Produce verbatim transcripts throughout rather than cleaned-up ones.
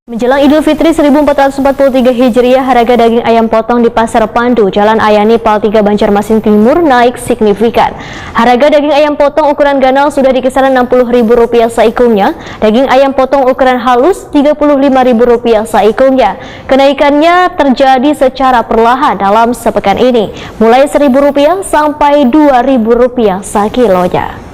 Menjelang Idul Fitri seribu empat ratus empat puluh tiga Hijriah, harga daging ayam potong di Pasar Pandu, Jalan Ayani, Paltiga, Banjarmasin Timur naik signifikan. Harga daging ayam potong ukuran ganal sudah di kisaran enam puluh ribu rupiah saikungnya, daging ayam potong ukuran halus tiga puluh lima ribu rupiah saikungnya. Kenaikannya terjadi secara perlahan dalam sepekan ini, mulai seribu rupiah sampai dua ribu rupiah sakilonya.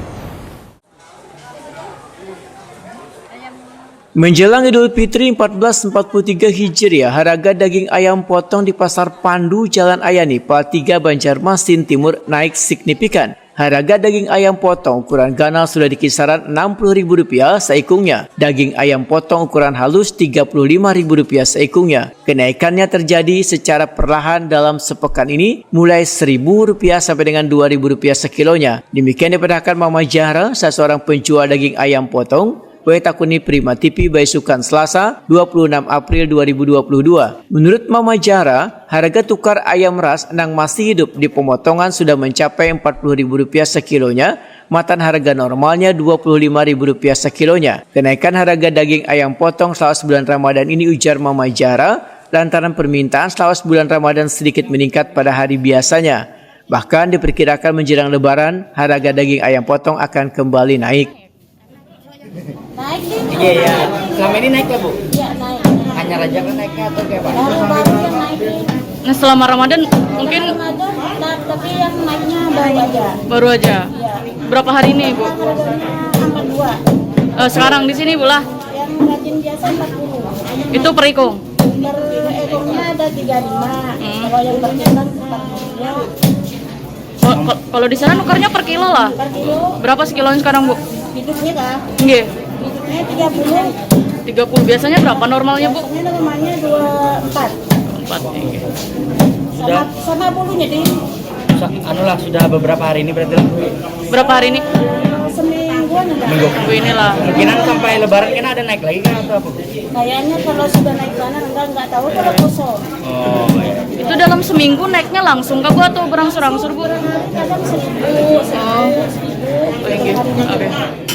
Menjelang Idul Fitri empat belas empat puluh tiga Hijriah, harga daging ayam potong di Pasar Pandu, Jalan Ayani, Paltiga, Banjarmasin Timur naik signifikan. Harga daging ayam potong ukuran ganal sudah di kisaran enam puluh ribu rupiah saikungnya, daging ayam potong ukuran halus tiga puluh lima ribu rupiah saikungnya. Kenaikannya terjadi secara perlahan dalam sepekan ini, mulai seribu rupiah sampai dengan dua ribu rupiah sekilonya. Demikian dipatahkan Mama Zahra, salah seorang penjual daging ayam potong, wae takuni Prima T V baisukan Selasa, dua puluh enam April dua ribu dua puluh dua. Menurut Mama Zahra, harga tukar ayam ras nang masih hidup di pemotongan sudah mencapai empat puluh ribu rupiah sekilonya, matan harga normalnya dua puluh lima ribu rupiah sekilonya. Kenaikan harga daging ayam potong selama sebulan Ramadan ini, ujar Mama Zahra, lantaran permintaan selama sebulan Ramadan sedikit meningkat pada hari biasanya. Bahkan diperkirakan menjelang Lebaran, harga daging ayam potong akan kembali naik. Naik deh. Iya, iya. Selama ini naik lah, Bu? Ya, naik. Hanya raja kan naiknya atau kayak apa? Baru-baru yang naik deh. Nah, selama Ramadan mungkin Ramadan, nah, tapi yang naiknya baru aja. Baru aja. Ya. Berapa hari ini, Bu? Harganya empat dua. Eh, sekarang di sini, Bu lah. Yang rajin biasa empat puluh. Itu per ikung. Per ekongnya ada tiga lima. Kalau yang berkembang empat puluh. Ko- ko- Kalau di sana nukarnya per kilo lah. Per kilo Berapa sekilonya sekarang, Bu? hidupnya kah? Nggih. Hidupnya tiga puluh. Tiga puluh. Biasanya berapa normalnya, Bu? Biasanya normalnya dua empat. Empat. Sama sama bulunya deh. Sa- anu lah, sudah beberapa hari ini berarti lah. Berapa hari ini? Semingguan enggak. Minggu. Minggu inilah. Kemungkinan sampai lebaran kan ada naik lagi kan atau apa? Kayaknya kalau sudah naik panas enggak enggak tahu kalau kosong. Oh, iya. Itu dalam seminggu naiknya langsung kah, Bu, atau berangsur-angsur, Bu? Kadang seribu, seribu, seribu. Oke.